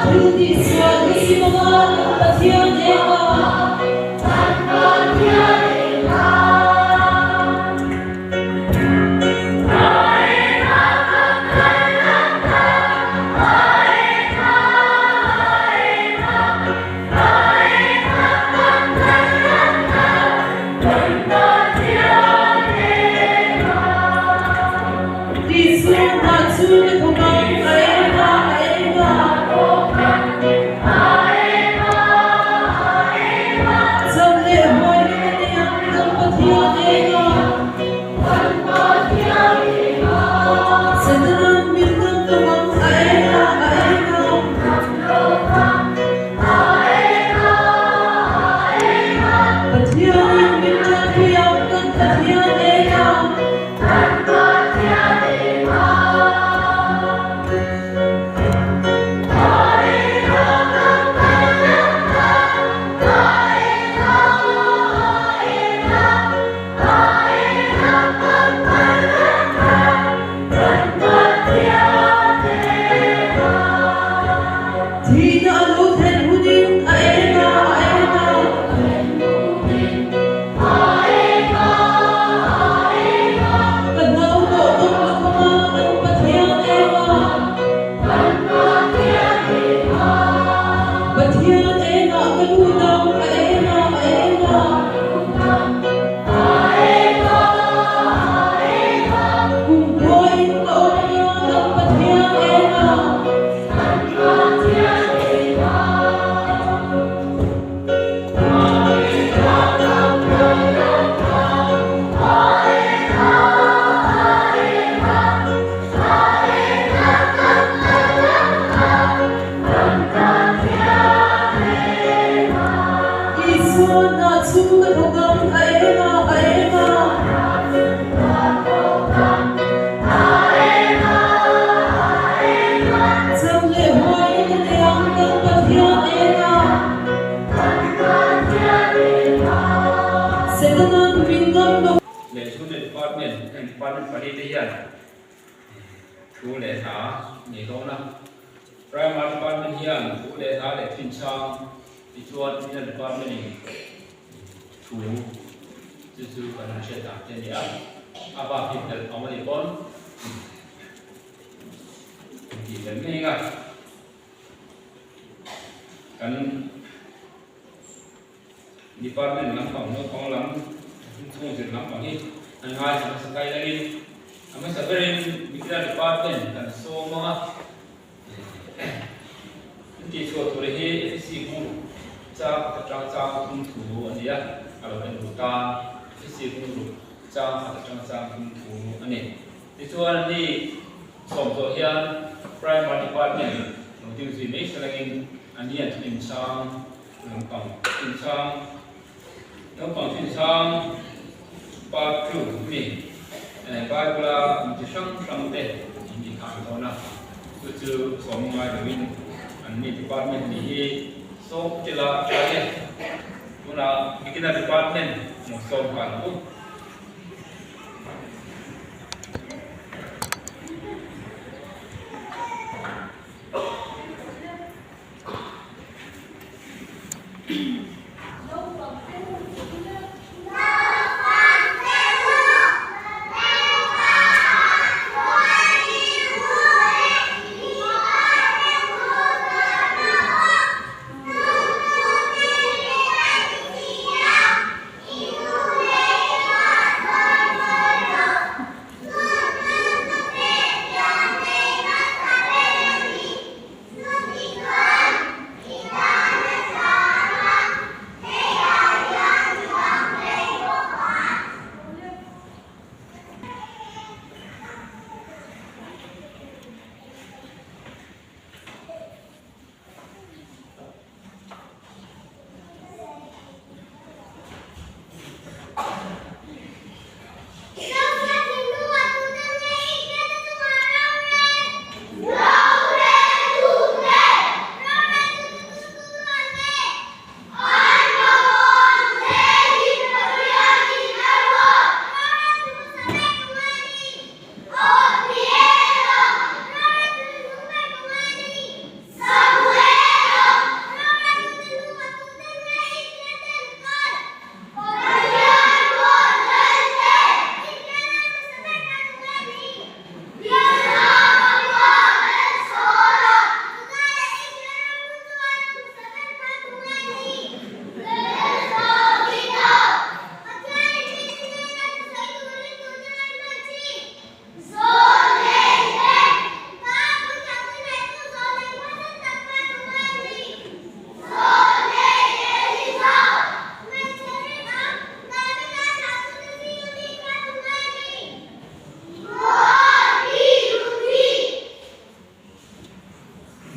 Thil tihsual hi sim anga kan Pathian enga. Isua hna chu ka thawk ang, a eng a, a eng a. Cham leh huai ka la nei ang, kan Pathian eng a. Setanan min ngam lo ang, a eng a, a eng a. Pathianin min tanpui ang, kan Pathian eng a. Thihna a lo thlen hunin a eng a, a eng a. Ka hlau tawh tawp lo vang a, kan Pathian eng a. Pathian engah ka lut ang, a eng a, a eng a. Kum khuain ka awm ang a, kan Pathian eng a. Isua hna chu ka thawk ang, a eng a, a eng a. Cham leh huaina ka nei ang, kan Pathian eng a. Setanan min ngam lo. Lehchhunte Department, heng department palite hian thu leh hla nei dawn a. Primary Department hian thu leh hla leh thinchang tichuan Inner Department in thu chu chu kan han hriat dan te a ni a. A bak hi belh awm a nih pawn intih belh ngei a. Kan Department lampang naupang lam chhung zir lampang hi an ngaithla hmasa kai langin a hmasa berin Mikila Department kan sawm ang a, an tihchhuah tur hi FSC hmung ruk chang khat atang chang thum thu a ni a, a lo en duh tan FSC hmung ruk chang khat atang chang thum thu a ni. Tichuan ani sawm zawh hian Primary Department lo ding zui mai salangin ani an inchang Naupang chungchang Naupang chungchang Part 2 mi Bible a mi chi hrang hrang te in ti khan dawn a, chu chu sawm ngai loin an ni department nih hi sawm tila a tha e. Tunah beginner department lo sawm nghal ang u.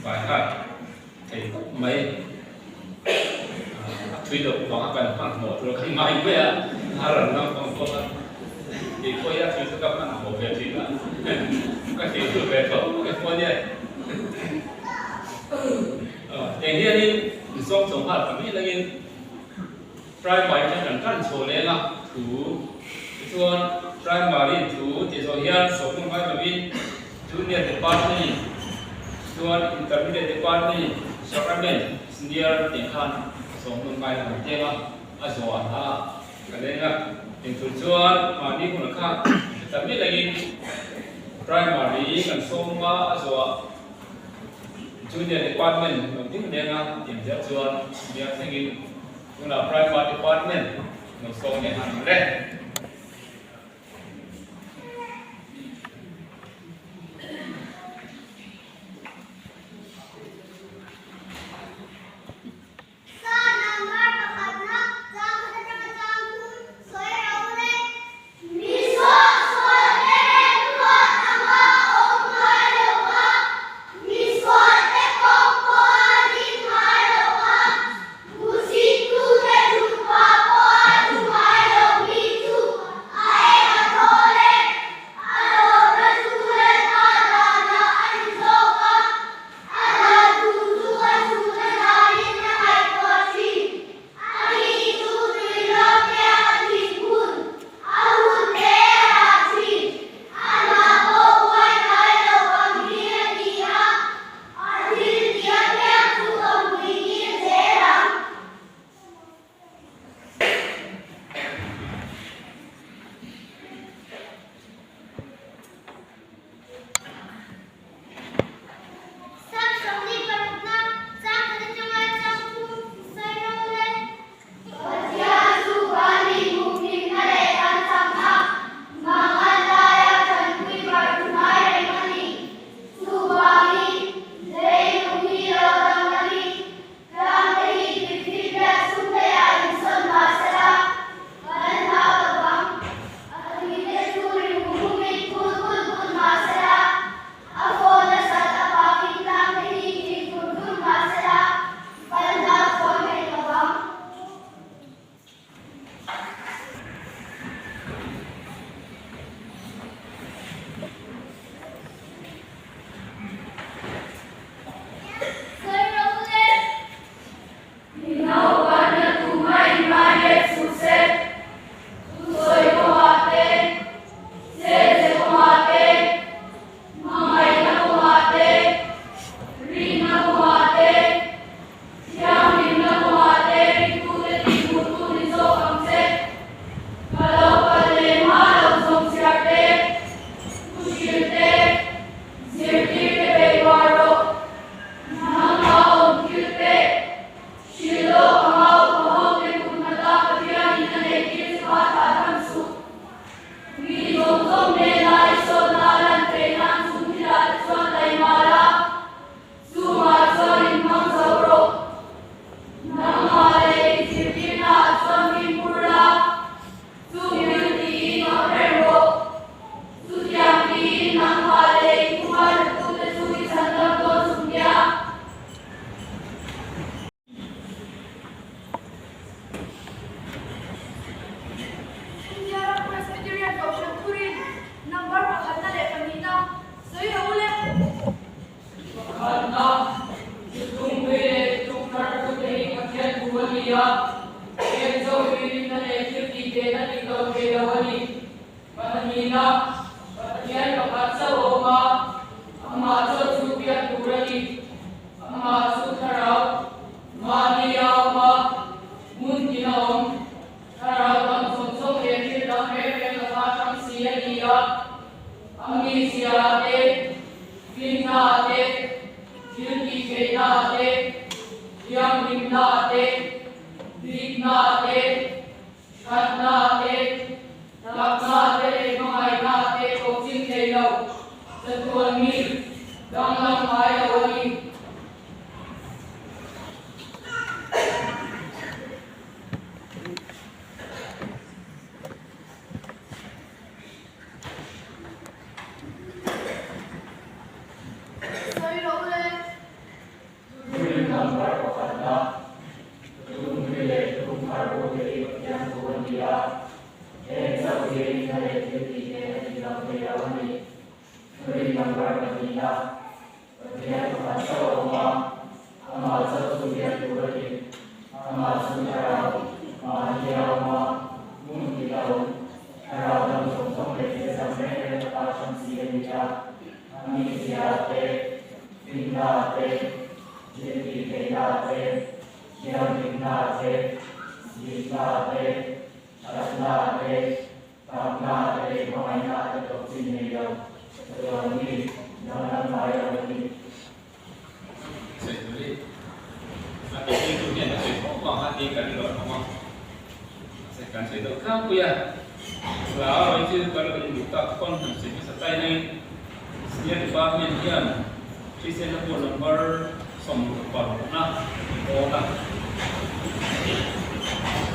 By heart thei khawp mai. A thui loh vanga kan hmanhmawh tur kan ngai mai a, a rawn naupang pawh a tih pawh hi a thui chu ka hmanhmawh ve thin a, ka tih tur ve tho mai pawh a nia. Eng hianin insawm chho nghal ta mai langin primary atang kan tan chho leng a thu tichuan primary thu tih zawh hian sawmhmun ngai lovin junior department in chuan intermediate department in sacrament senior tih khan sawmhmun ngai lo an teng a a zawh an a ka leng a engtur chuan mahni hun kha hre ta mai langin primary kan sawm a a zawh Junior Department lo ding leng a tih zel chuan biak thlengin tunah Private Department lo sawm leh ang le. Sa number pakhatna chang khat atanga chang thum sawi ro le. Mi suah suah te ruat anga awm ngai lo va, mi suah te kawng pawh a ding ngai lo va, hmuhsittu te thutpa pawh a thu ngai lo mi chu a eng a thawl e, a lawmna chu Lalpa danah a ni zawk a. A dan duh chu a chhuna danin a ngaihtuah thin. A ni chu tui lam te a thin hun, a hun te a rah thin. A hnah pawh uai ngai lo ang hi a ni a, a thil tih apiang chu ka hmui ngil zel ang. Sap sawmli parukna chang khat atanga chang thum sawi ro le. Pathian chu kan inhumhimna leh kan chakna mangan laia tanpui bar thu ngai reng a ni. Chuvangin, leilung hi lo danglamin Tlangte hi tuifinriat chhungteiah insawn mah sela, kan hlau lo vang. A tuite chu ri hum humin phul bulh bulh mah sela, a faw nasat avangin tlangte hi nghing dur dur mah sela, kan hlau chuang hek lo vang. Sawi rawh u le. Naupanna tuma inhmai let suh se. Thusawi kawngah te, chelche kawngah te, hmangaihna kawngah te, rinna kawngah te, Thianghlimna kawngah te ringtute tihhmuhtu ni zawk ang che. Ka lo kal leh hma lo zawng chhiar te, thuhril te, zirtir te beihruah rawh. Nangma awm thil te, hrilh lawk anga upa ho te kut hmata Pathianin a neih tir chu a thlah tham suh. Mi zawng zawng hnena i sawtna a lan theih nan chung thilah te chuan taima la. Chungah chuan in hmang zo rawh. Nangmah leh i zirtirnaah chuan fimkhur la, chung thil tiin awm reng rawh. Chutiang tiin nangmah leh i khuma ṭhatute chu i chhan dam dawn chung nia. India ram Presbyterian Kohhran thurin number pakhatna leh pahnihna sawi rawh u le. Pakhatna, Thuthlung hlui leh thuthlung thar thute hi Pathian thu a ni a, heng zo hi rinna leh thil tih tehna dik lo thei lo a ni. Pahnihna, Pathian pakhat chauh a awm a, amah chauh chu biak tur a ni. Amah chu thlarau mahni a awm a, hmun tin a awm. Thlarau dang zawng zawng leh thil dang reng reng laka hrang si a ni a. A mizia te, finna te, thil tih theihna te, thianghlimna te, dikna te, thatna te, takna te leh hmangaihna te pawh chin thei lo, chatuan mi danglam ngai lo a ni. chauh chu biak tur a ni. Amah chu thlarau, mahni a awm a, hmun kil a awm. Thlarau dang zawng zawng leh thil dang reng reng a pa hrang si a ni a. A mizia te, finna te, thil tih theihna te, thianghlimna te, dikna te, thatna te, tamna te leh hmangaihna te tawp chin nei lo, chatuan mi danglam ngai lo a ni. Sawi tur hi a tih hi tu hian a sawi fo vang a tih kan rawh awm a, mahse kan sawi deuh tlangpui a, hla rawih chu kan rawn induh tak pawn han sawi hmasa tai nangin Senior Department hian Kristianna pawh number 26 na an awn a,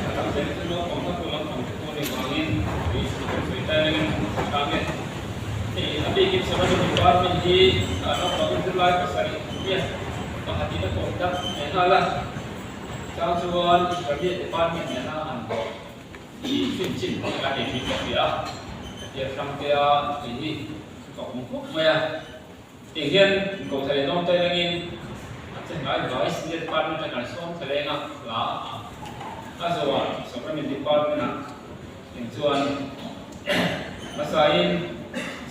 a tam zel chu naupang hla pawh lampang te pawh ni vangin tui kan sawi tai nangin a hrang e. Hei a bikin Ceramic Department hi naupang zirlai pasarih hian pakhatin a kawm tak leh nghal a, chang chuan Intermediate Department nena an tih fin chin a nei thin ka hria a, hetia Hrangtea hei hi ka awm khawp mai a. Tiang hian Kohhran leh Nawmtai rengin a che hnai vai Senior Department atang kan sawm thla leng a, hla a zawhah Sacrament Department ah eng chuan hmasain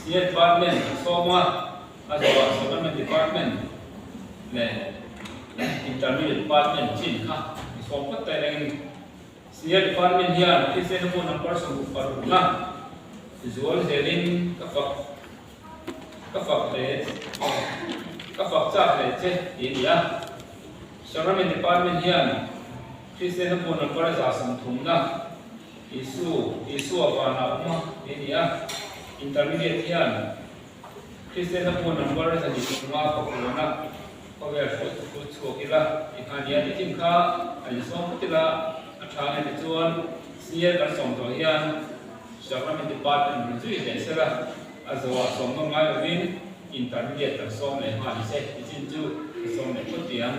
Senior Department a sawm a, a zawhah Sacrament Department leh Intermediate Department chin kha an sawm phawt tai rengin Senior Department hian thisen a hmun number 66 na zual zelin ka fak. Ka fak hle ka fak chak hle che tih a ni a. Sacrament Department hian Kristianna bu number 130 Isu, Isua vanah awm a tih a ni a. Intermediate hian Kristianna bu number 205 pakuana khawvel hruai chu hruai chhuak ila tih kha a ni a. Nitin kha an insawm phawt ila a tha nge tichuan Senior kan sawm tawh hian Sacrament Department rawn zui leh sela a zawhah sawm nawm ngai lovin Intermediate kan sawm leh nghal ni se tichin chu ka sawm leh phawt tih ang.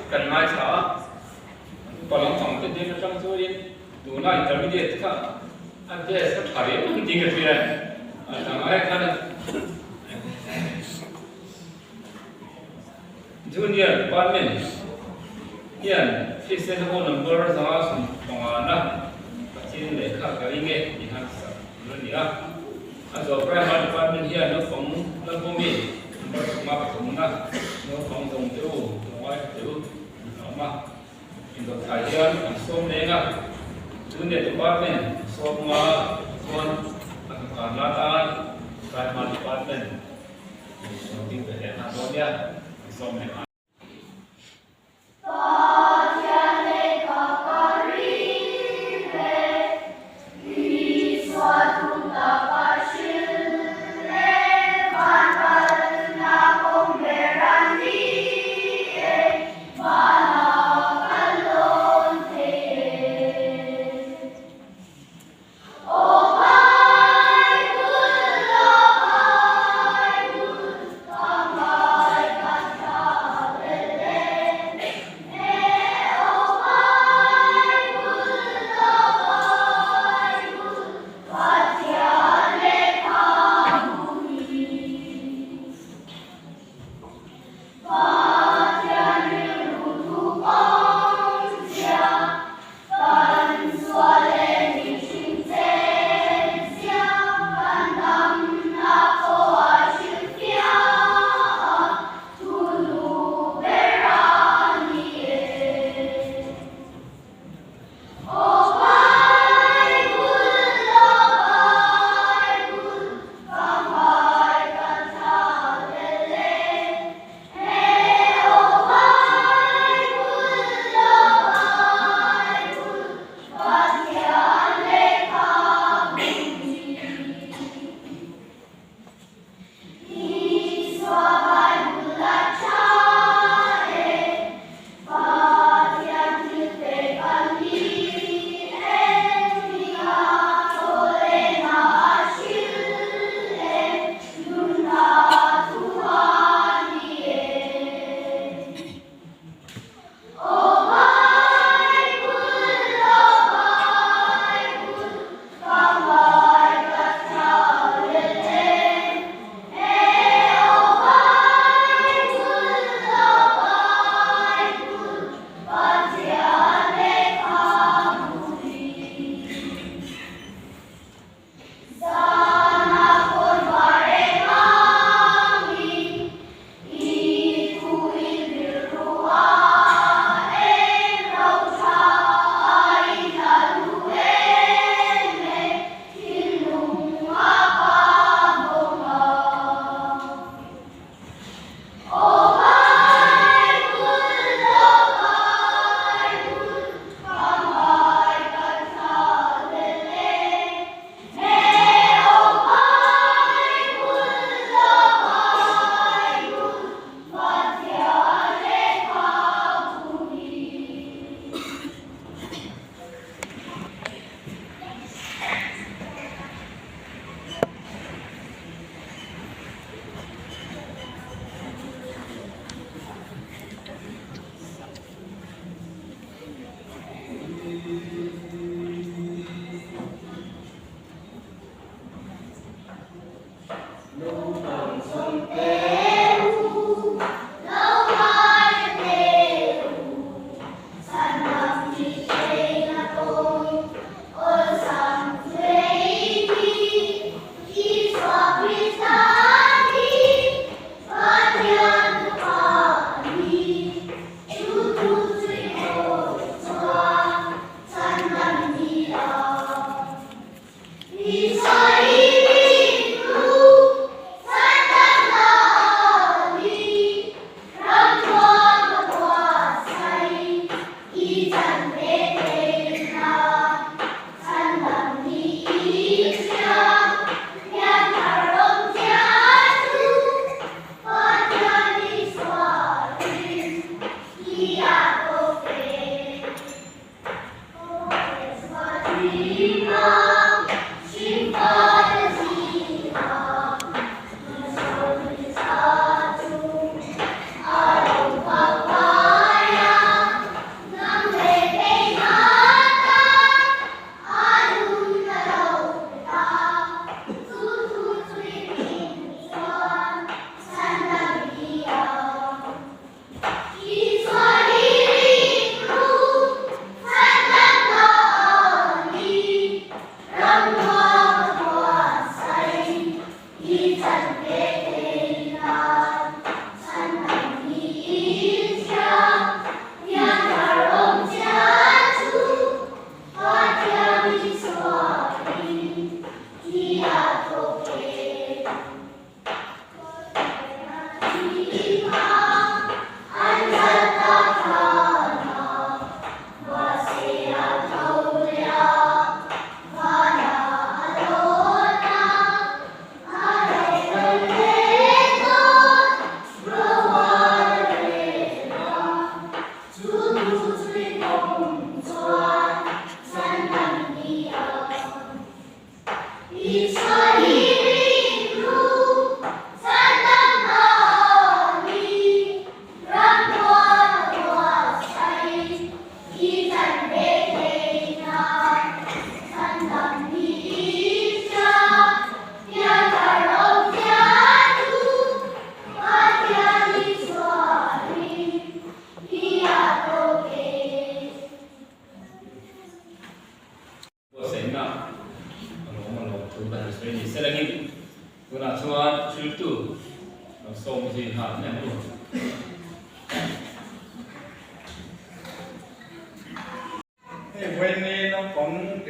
kan ngaithla a, upa lampang te hnen atang chuanin tuna intermediate kha a test a tha riau ang tih ka hria a, a dang ai khan Junior department hian Christian ho number 150 na Pathian lehkha ka ring e tih khan sak tur a ni a. A zawh primary department hian naupang la bawmi number 53 na naupang zawng te u, tlawng ai te u tih a awm a. Indawthlai hian an sawm leng a, Junior department 50 chuan a hnathar la tan primary department Pathian lehkha ka ring e, Isua thuta ka hrilh e, Van kalna kawng ber a ni e, Vanah ka lawn thei e. Aw Bible, aw Bible, ka ngai ka thlahlel e. E aw Bible, aw Bible, Pathian lehkhabu hi. Pathian rilru thu awmzia, Kan sual leh mihring chenzia, kan damna pawh a hrilhfiah a, thu hlu ber a ni e. Aw Bible, aw Bible, ka ngai ka thlahlel e.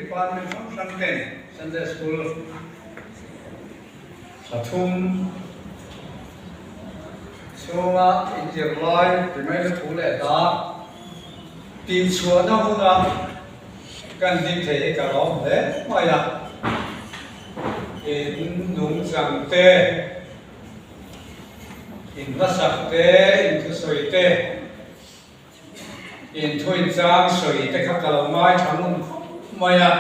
Department hrang hrang ten Sunday School thla thum chhunga inzir lai ti mai na thu leh hla tihchhuahna huna kan ding thei hi ka lawm hle mai a. In nungchang te, in hmasak te, in thusawi te, in thuinchang sawi te kha ka lo ngaithla ngun khawp mai a,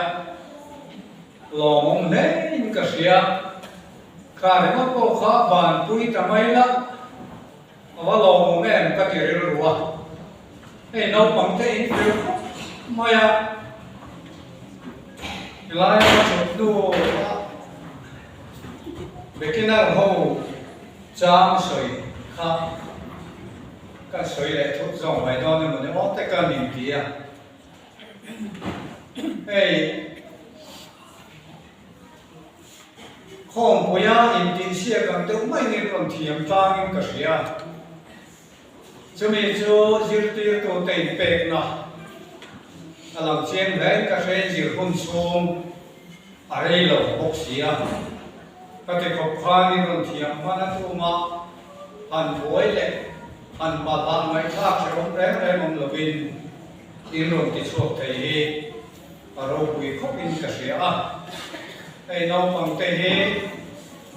lawmawm hle in ka hria. Kha ringawt pawh kha vanpui ta mai la, a va lawmawm em ka ti rilru a. Hei naupang te in fel khawp mai a, helai a chawp hnu ah beginner ho chang sawi kha ka sawi leh thut zawng mai dawn emaw ni aw te ka nin ti a, hei khawmpuia intihsiak ang deuh mai in rawn thiam tlangin ka hria. Chumi chu zirtirtute inpekna a lang chiang hle ka hre zir hun chhung a rei lo bawk si a. Ka ti khawp khan in rawn thiam hman a tum a, han buai leh han balhah ngaihthlak hrehawm reng reng awm lovin in rawn ti chhuak thei hi a ropui khawpin ka hria a. Hei naupangte hi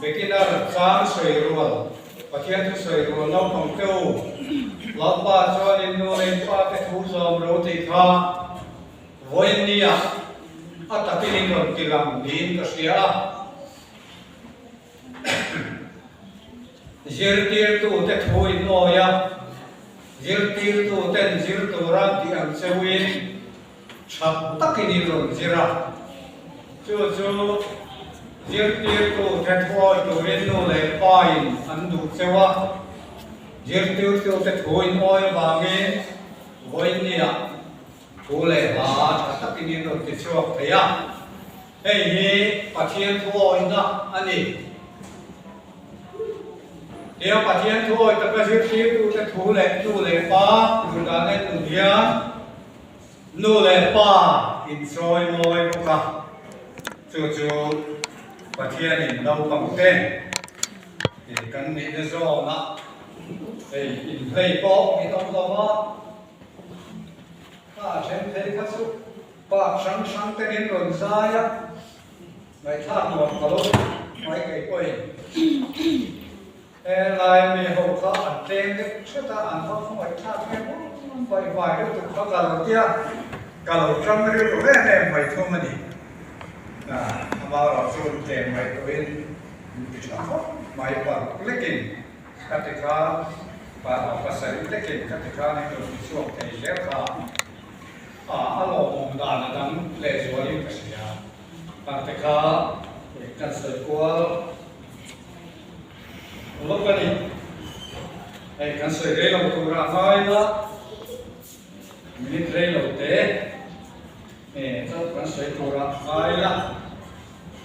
beginner chang sawi rual, Pathian thu sawi rual naupangte u, Lalpa chuan in nu leh in pate thu zawm ro tih kha vawiin nia a takin in rawn ti lang niin ka hria a. Zirtirtute thu in awi a, zirtirtuten zir tura tih ang cheuin, Tha takin in rawn zir a, chu chu zirtirtu te thuawi turin nu leh pa in an duh cheu a, zirtirtu te thu in awi avangin vawinia thu leh hla tha takin in rawn ti chhuak thei a, hei hi Pathian thuawina a ni. Tia Pathian thuawi taka zirtirtu te thu leh nu leh pa duh dan en nun hian, Nu leh pa insawi mawi bawk a, chu chu Pathianin naupangte kan nihna zawna hei inhlei pawh min awm lo va, kha a then phei kha chu park hrang hrang te min rawn zai a, ngaihthlak nuam ka lo mai kei pawhin. Helai mi ho kha an tleng deuh hret a, an va khawngaih thlak em em vai vai lutuk kha ka lo tia, ka lo tang rilru em em mai thung a ni. Amaherawh chu tlem mai turin min ti tha khawp mai, paruk lekin ka ti kha, pasarih lekin ka ti khan in rawn ti chhuak thei zel kha, a lawmawm dan a dang lehzualin ka hria. Tangte kha kan sawi kual. Lawk a ni. Hei kan sawi rei lo tur a ngai la, minute rei lo te e chauh kan sawi tur a ngai la,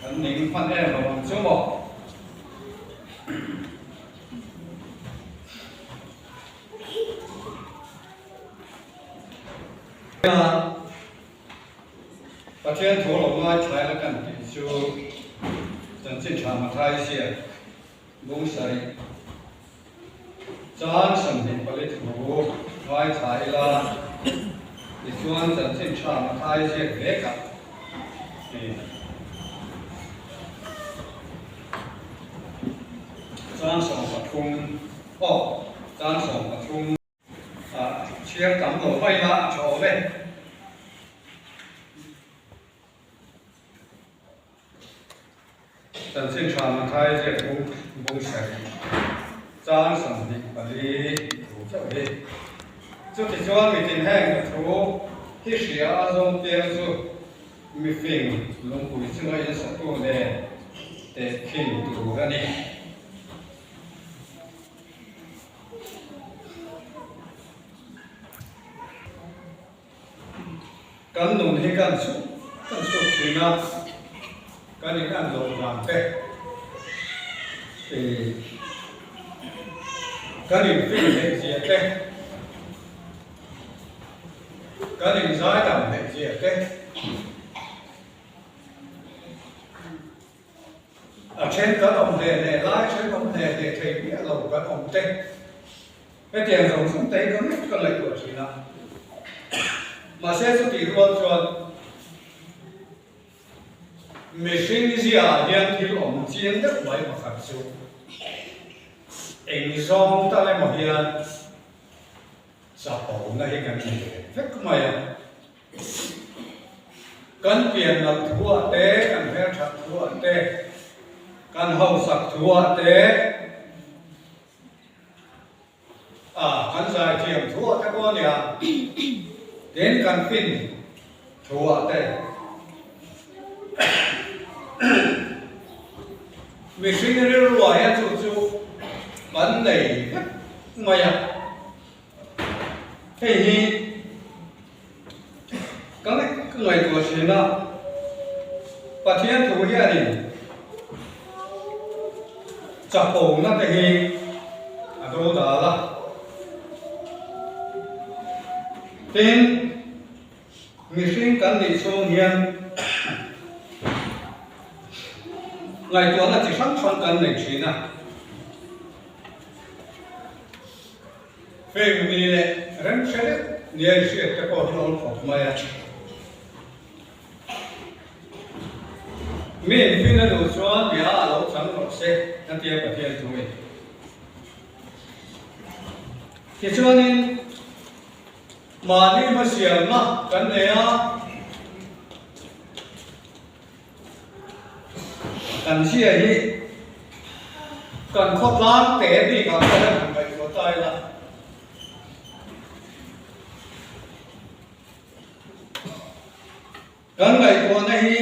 kan ning hman em lo ang chu maw. Pathian thu lo ngai thlai la kan tih chu chanchin tha Mathai ziak bung sarih chang 24 thu ngai thlai ila tichuan chanchin tha Mathai ziak vekah chang 13 aw chang 13. Chhiar tam lo mai la a tha awm e. Chanchin tha Mathai ziak bung bung sarih chang 24 thu chauh hi. Chutichuan mitin heng ka thu hi hria a zawng piang chu mifing lungpui chunga insatu nen tehkhin tur a ni. Kan nun hi kan chhuk kan chhuk thin a, kan in an loh dan te ih kan in fin theih zia te, kan in zai dam theih zia te. A then kan awm hle hle lai, then awm hle hle thei miah lo kan awm te. Hetiang zawng zawng te hi ka nghet ka ngaihtuah thin a. Mahse chutih rual chuan mihring ziaah hian thil awm chiang deuh mai pakhat chu eng zawng tal emaw hian chapona hi kan nei ve vek mai a. Kan pian nalh thuah te, kan hmelthat thuah te, kan hausak thuah te, a kan zaithiam thuah te pawh a nia, tin kan fin thuah te. Mihring rilruah hian chu chu kan nei vek mai a. Hei hi ka ngaihtuah thin a, Pathian thu hianin chapona te hi a do dal a, tin mihring kan nih chhung hian ngaihtuahna chi hrang hrang kan nei thin a. Feng ni leh remhre deuh nia i hriat te pawh hi awl khawp mai a. Mi infin a duh chuan bia a lo chang rawh se a tia Pathian thu in. Tichuanin mahni hmasialna kan nei a, Kan zia hi kan khawtlang te bikah pawh hian han ngaihtuah ta ila. Kan ngaihtuahna hi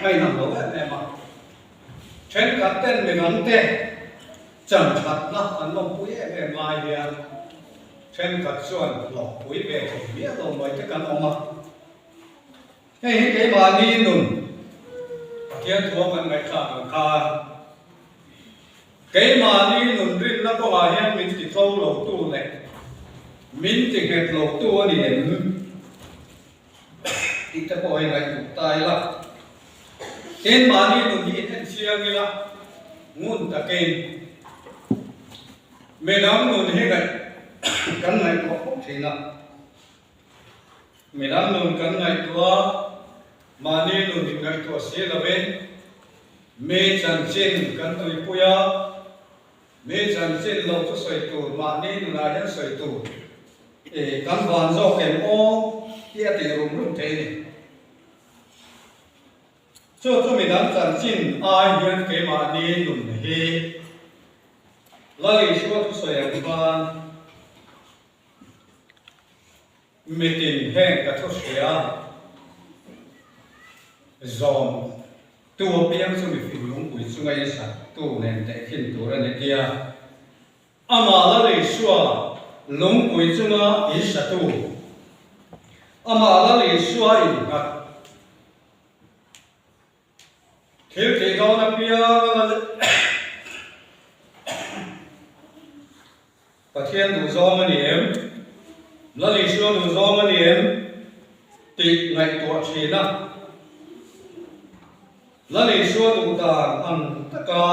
a inang lo em em a. Thenkhat ten midang te chanthatna an lawmpui em em lai hian thenkhat chuan hlawhpui ve thei miah lo mai te kan awm a. Hei hi keimahni nun Pathian thua kan ngaihthlak ang khan keimahni nun rinna kawngah hian min ti tlo lo tu leh min ti nghet lo tu a ni em tih te pawh hei ngaihtuah ta ila. Keimahni nun hi in en chiang ila ngun takin midang nun hi ngaih kan ngaihtuah fo thin a. Midang nun kan ngaihtuah a, mahni nun inngaihtuah si lovin mi chanchin kan tuipui a, mi chanchin lo chu sawi tur, mahni nunah hian sawi tur i kan van zawk em aw tih a tih rum rum thei a ni. Chu chu midang chanchin ai hian keimahni nun hi Lal Isua thusawi ang khan, Mitin heng ka thu hria zawm tu apiang chu mifing lungpui chunga in sat tu nen tehkhin tur a ni tia amah Lal Isua lungpui chunga in satu amah Lal Isua innghat Thil tih dawn apiang a la Pathian duhzawng a ni em? Lal Isua duhzawng a ni em? tih ngaihtuah thin a. Lal Isua duh dan ang taka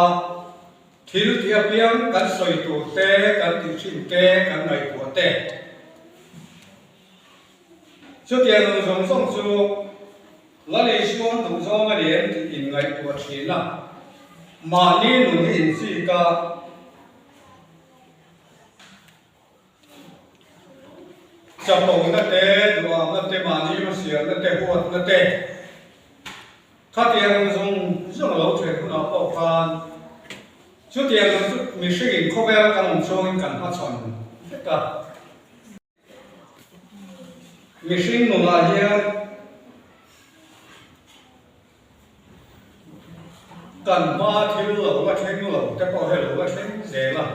thil tih apiang kan sawi tur te, kan tih thin te, kan ngaihtuah te. Chutiang ang zawng zawng chu Lal Isua duh zawng a ni em tih inngaihtuah thin a, mahni nun hi inchik a, chapona te, duhahna te, mahni hmasialna te, huatna te, khatiang ang zawng zawng a lo then hunah pawh khan chutiang ang chu mihringin khawvel kan awm chhungin kan hmachhawn vek a. Mihring nunah hian kan hma thil lo la thleng lo te pawh hi lo la thleng zel a.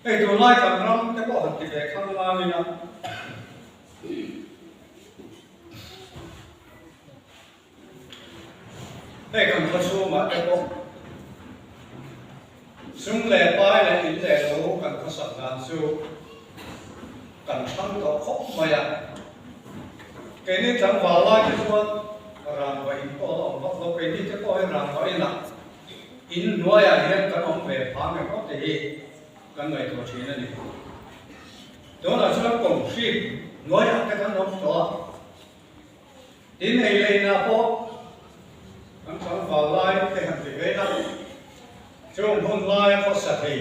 Hei tunlai kan ram te pawh han ti ve khang langin a. Hei kan khaw chhungah te pawh sum leh pai leh in leh lo kan khawsak dan chu kan thlang tawh khawp mai a. Keini tlangval lai te chuan rangva in pawh a la awm vak lo, keini te pawh hi rangva inah. In hnuaiah hian kan awm ve phang em awk te hi kan ngaihtuah thin a ni. Tunah chuan kawnghrip hnuaiah te kan awm tawh a, tin ei leinah pawh kan tlangval lai te han ti ve a, chung hun laia khawsa thei,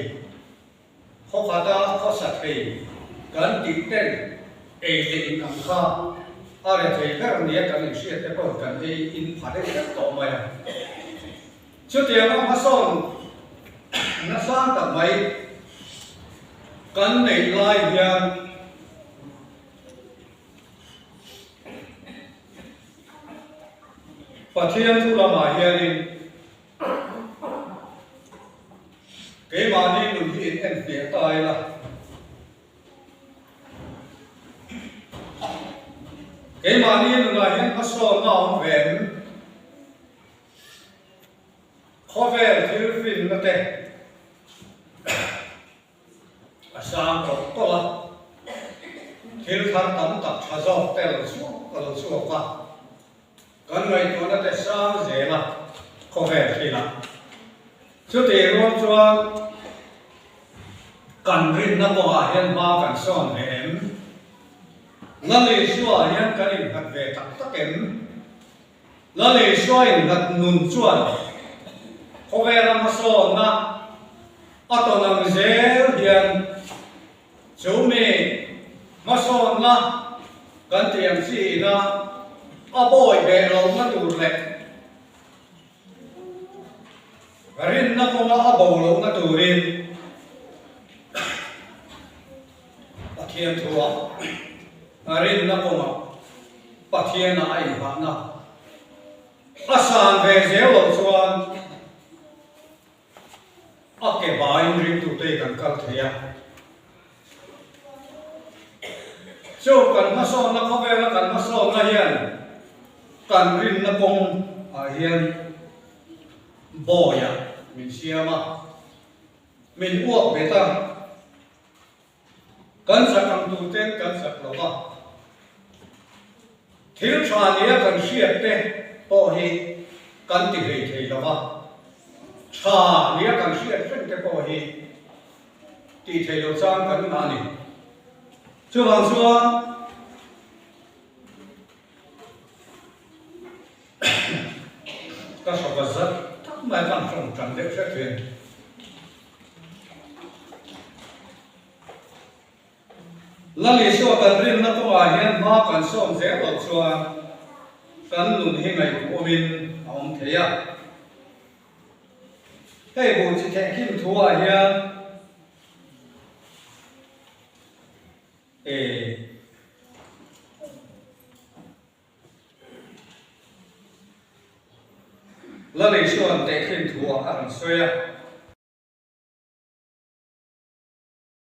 khawkhata khawsa thei kan tih ten ei leh in ang kha a re thei ber nia kan inhriat te pawh kan ei in pha deuh vek tawh mai a. Chutianga hmasawn nasa tak mai kan neih lai hian Pathian thu lamah hianin keimahni nun hi in enfiah ta ila. Keimahni nunah hian hmasawnna a awm ve em? Khawvel thil finna te a sang tawlh tawlh a, thil thar tam tak tha zawk te lo chhuak a lo chhuak a, kan ngaihtuahna te sang zel a khawvel thilah. Chutih rual chuan kan rinna kawngah hian hma kan sawn ve em? Lalisua hian kan innghat ve tak tak em? Laleisua innghat nun chuan khawvela hmasawnna a tawn ang zel hian chumi hmasawnna kan tih ang chi ina a bawi beh lohna tur leh rinna kawnga a bo lohna turin Pathian thua rinna kawngah Pathiana a inhahna a san ve zel loh chuan a ke baiin ringtute hi kan kal thei a. Chu kan hmasawnna khawvela kan hmasawnna hian kan rinna kawng ah hian bawiah min siam a, min uak bet a. Kan sak ang tur ten kan sak lo va, thil tha nia kan hriat te pawh hi kan ti hlei thei lo va, tha nia kan hriat reng te pawh hi tih thei lo chang kan ngah a ni. Chuvang chuan ka hrawk a zat tak mai kan hrawng tan deuh hret thin. Lalisua kan rinna kawngah hian hma kan sawm zel loh chuan kan nun hi ngaihtuahawmin a awm thei a. Hei buh chi thehkhim thuah hian e. Lalisua an tehkhin thuah a rawn sawi a.